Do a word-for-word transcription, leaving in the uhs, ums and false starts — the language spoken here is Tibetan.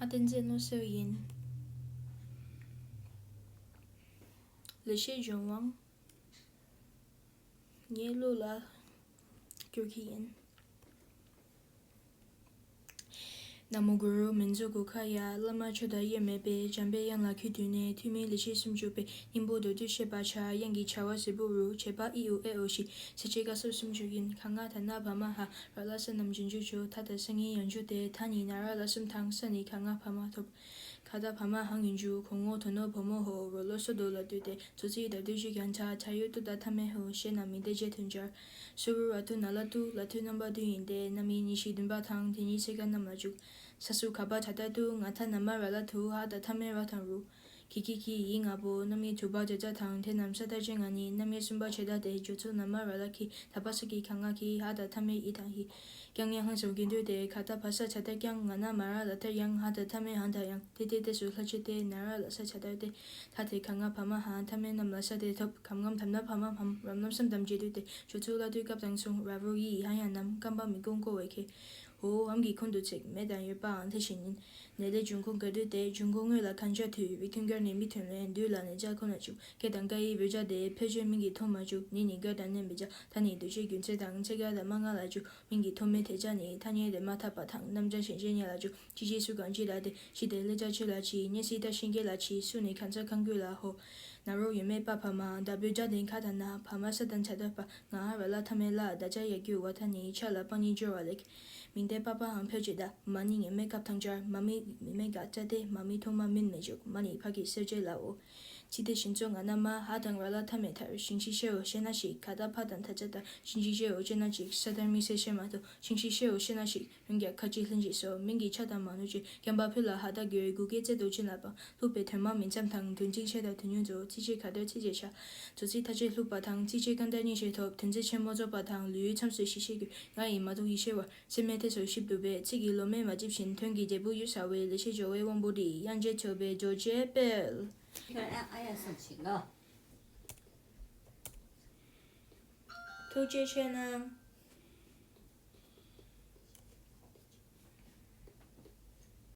ཨ། བསྟན་འཛིན་བློ་གསལ་ཡིན། ལེགས་བཤད་ལྗོན་དབང་ངའི་བློ་ལ་སྐྱོར་གྱི་ཡིན། ན་མོ་གུ་རུ་མིང་མཛོད་གུ་ཁ་ཡ། བླ་མ་མཆོག་དང་དབྱེར་མེད་པའི། འཇམ་པའི་དབྱངས་ལ་གུས་བཏུད་ནས། ཐུགས་མིན་ལེགས་བཤད་སུམ་ཅུ་པའི། སྙིང་པོ་མདོར་བསྡུས་བཤད་པར་བྱ། དབྱངས་ཀྱི་བྱ་བ་ཟེར་བུ་རུ། བྱེད་པ་ཨི་ཨུ་ཨེ་ཨོ་བཞི། ཚིགས་བཅད་ཀ་སོགས་སུམ་ཅུ་ཡིན། ག་ང་ད་ན་བ་མ་ཧ། ར་ལ་ས་རྣམས་རྗེས་འཇུག་ཅོ། ད་ད་ས་ངེ་ཡང་འཇུག་སྟེ། ད་ནི་ན་ར་ལ་གསུམ་དང་། ས་ནི་ག་ང་བ་མ་ཐོབ། ག་ད་བ་མ་ཧང་ཡིན་འཇུག་གོ་ངོ་དོ་ནོ་བོ་མོ་ཧོ། རོ་ལོ་སོ་དོ་ལ་ལྟོས་ཏེ། ཚོ་ཚིག་ད་དུས་ཤིག་ཡང་ཆ། ཆ་ཡོད་ཏུ་ད་ཐ་མེ་ཧོ། ཞེ་ན་མི་དེ་རྗེས་མཐུན་སྦྱར། སུ་རུ་ར་ཏུ་ན་ལ་ཏུ། ལ་ཏུ་རྣམ་པ་བདུན་ཡིན་ཏེ། རྣམ་དབྱེ་གཉིས་བཞི་བདུན་པ་དང་། དེ་གཉིས་ཚིག་ཀ་རྣམས་ལ་འཇུག་ས་སུ་ག་བ་ད་ད་ཏུ། ང་ད་ན་མ་ར་ལ་ཐུ། ཧ་ད་ཐ་མེ་ར་དང་རུ། གི་གི་གི་ཡི་ང་བོ། རྣམ་དབྱེ་དྲུག་པ་བརྗོད་བྱ་དང་། དེ་རྣམས་ས་ད་ཅན་ང་ནི། རྣམ་དབྱེ་གསུམ་པ་བྱེད་ད་དེ། འཇུག་ཚུལ་ན་མ་ར་ལ་གི། ད་པ་ས་གི་ག་ང་གི། ཧ་ད་ཐ་མེ་ཡི་དང་ཧི། ཀྱང་ཡང་ཧང་སོང་གི་འདུས་ཏེ། ག་ད་བ་ས་ཆ་ད་ཀྱང་། ང་ན་མ་ར་ལ་ད་ཡང་། ཧ་ད་ཐ་མེ་ཧང་ད་ཡང་། དེ་དེ་དེ་སུ་ལྷ་ཆེ་སྟེ། ན་ར་ལ་ས་ཆ་ད་སྟེ། ད་དེ་ག་ང་བ་མ་ཧ། ཐ་མེ་རྣམས་ལ་ས་དེ་ཐོབ། གམ་ངམ་དམ་ན་བ་མ་བམ། རམ་ལམ་སམ་དམ་བརྗེད་འདུས་ཏེ། ཆུ་ཚུ་ལ་དུས་སྐབས་དང་མཚུངས། ར་བུ་ཡི་ཧ་ཡང་རྣམས། རྐང་པ་མི་གོང་བཀོ་བའི་ཁེ། ཧོ། འམ་གྱི་ཁོང་དུ་ཚིག་མེ་དང་ཡོད་པའང་དེ་བཞིན་ཡིན། ནས་ལས་འབྱུང་ཁུངས་ག་དུས་ཏེ། འབྱུང་ཁུངས་དངོས་ལ་གང་བྱ་དུས། བི་ཁྱོད་འགར་ནས་མི་ཐོན་ལས། འདུས་ལ་ནས་བྱ་ཁོ་ན་བྱུང་། སྐད་དང་ཀ་ཡི་བོད་བྱ་སྟེ། ཕལ་ཆེར་མིང་གི་ཐོག་མ་བཅུག་ནི་ནི་ག་དང་ནས་མི་བྱ། ད་ནི་འདུས་བྱས་རྒྱུ་མཚན་དང་། ཚེ་ག་དང་མ་ང་ལ་བཅུག་མིང་གི་ཐོག་མའི་དེ་བྱ་ནི། ཐ་སྙད་དེ་མ་ཐག་པ་དང་། རྣམ་གྲངས་གཞན་བྱས་ཉེ་ལ་བཅུག་ཅི་བྱས་སུ་གང་ཅི་ལ་དེ། ཤི་དེ་ལས་བྱ་ཆེ་ལ་ཆི། ཉེ་སྲིད་ད་ཤིང་སྐེ་ལ་ཆི། སུ་ནི་གང་ཚ་གང་དགོས་ལ་ཧོ། ན་རོ་ཡོད་མེད་པ་བ་མ། ད་བོད་བྱ་དེ་ག་ད་ན། བ་མ་ས་དང་ཆ་ད་པ། ང་ཧ་ར་ལ་ཐ་མེ་ལ། ད་ཅ་ཡ་གྱུ་བ་ད་ནི་ཆ་ལ་པ་ནི་སྦྱོར་བ་ལེགས། མིང་དེ་པ་པའང་ཕལ་ཆེར་ད། མ་ནི་ངེས་མེད་སྐབས་དང་སྦྱར། མ་མི་མི་མེད་ག་ཅ་སྟེ། མ་མི་ཐོག་མ་མིན་མེད་འཇུག་མ་ནི་ཕ་གི་གསལ་བྱེད་ལའོ། ཅི་སྟེ་ཞིང་ཚོ་ང་ན་མ། ཧ་དང་ར་ལ་ཐ་མེ་ཐར། ཞིང་ཆི་ཤེའོ་ཤེ་ན་ཞིག་ག་ད་ཕ་དང་ཐ་ཅ་ད། ཞིང་ཆི་ཤེའོ་ཤེ་ན་ཅིག་ས་དར་མི་སེ་ཤེ་མ་ཐོ། ཞིང་ཆི་ཤེའོ་ཤེ་ན་ཞིག་རང་རྒྱ་ཁ་ཅིག་ལྷན་ཅིག་སོ། མིང་གི་ཆ་དང་མ་ནུ་ཅིག་རྐྱང་པ་ཕུ་ལ་ཧ་ད་གྱོད་གུ་གེ་ཚེ་དུ་ཕྱིན་ལ་པ། ལྷུག་པའི་དོན་མ་མིན་མཚམས་དང་། དོན་ཚིག་ཆེ་དང་དོན་ཉུང་ཚོ། ཚིག་ཆེ་ག་དོད་ཚིག་ཆེ་ཆ། ཚོ་ཚིག་ཐ་ཆེ་ལྷུག་པ་དང་། ཚིག་ཆེ་ཀན་ཏ་གཉིས་ཆེ་ཐོབ། དོན་ཚིག་ཆེན་མོ་རྫོགས་པ་དང་། ལུས་མཚམས་སུ་ཤི་ཤེས་གྱུར། ང་ཡིས་མ་གཏོགས་ཡིད་ཤེས་པར། སེམས་མེད་ཐེ་སོ་ཞིབ་ཏུ་སྦས། ཚིག་གི་ལོ་མས་མ་ལྕེབ་བཞིན། དོན་གྱི་འབྲས་བུ་ཡུལ་ས་བའི། ལེགས་བཤད་ཇོ་བོའི་དབང་པོ་འདི། དབྱངས་ཅན་ཆོས་པའི་རྡོ་རྗེ་དཔལ། ཨ་ཡ་སོང་ཞིག་ལོ། ཐུགས་རྗེ་ཆེ་གནང་།